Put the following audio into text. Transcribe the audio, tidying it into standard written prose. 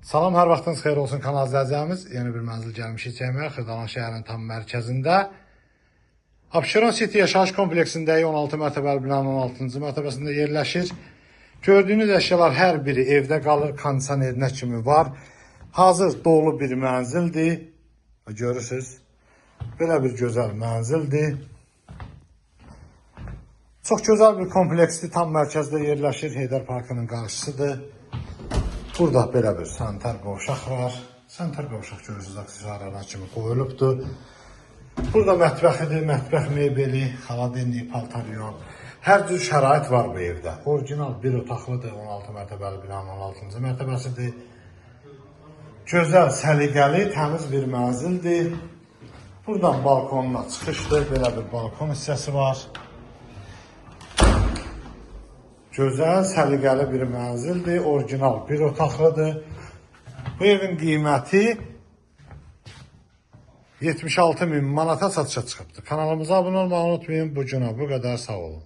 Salam, hər vaxtınız xeyir olsun kanal izləyicilərimiz. Yeni bir mənzil gəlmişik çəkməyə Xırdalan şəhərinin tam mərkəzində. Abşeron City yaşayış kompleksindəyik. 16 mərtəbəli binanın 16-cı mərtəbəsində yerləşir. Gördüyünüz əşyalar hər biri evdə qalır, kondisionerinə kimi var. Hazır dolu bir mənzildir. Görürsünüz. Belə bir gözəl mənzildir. Çox gözəl bir kompleksdir. Tam mərkəzdə yerləşir. Heydər Parkının qarşısıdır. Burada belə bir sanitar qovşaq var. Sanitar qovşaq görürsünüz, aksesuarlar kimi qoyulubdur. Burada mətbəxidir, mətbəx mebeli, xaladelnik, paltar yuyan. Hər cür şərait var bu evdə. Orijinal bir otaqlıdır, 16 mərtəbəli binanın 16-cı mərtəbəsidir. Gözəl, səliqəli, təmiz bir mənzildir. Buradan balkonuna çıxışdır, belə bir balkon hissəsi var. Gözəl, səliqəli bir mənzildir, orijinal bir otaqlıdır. Bu evin qiyməti 76 min manata satışa çıxıbdır. Kanalımıza abunə olmağı unutmayın. Bu günə bu qədər, sağ olun.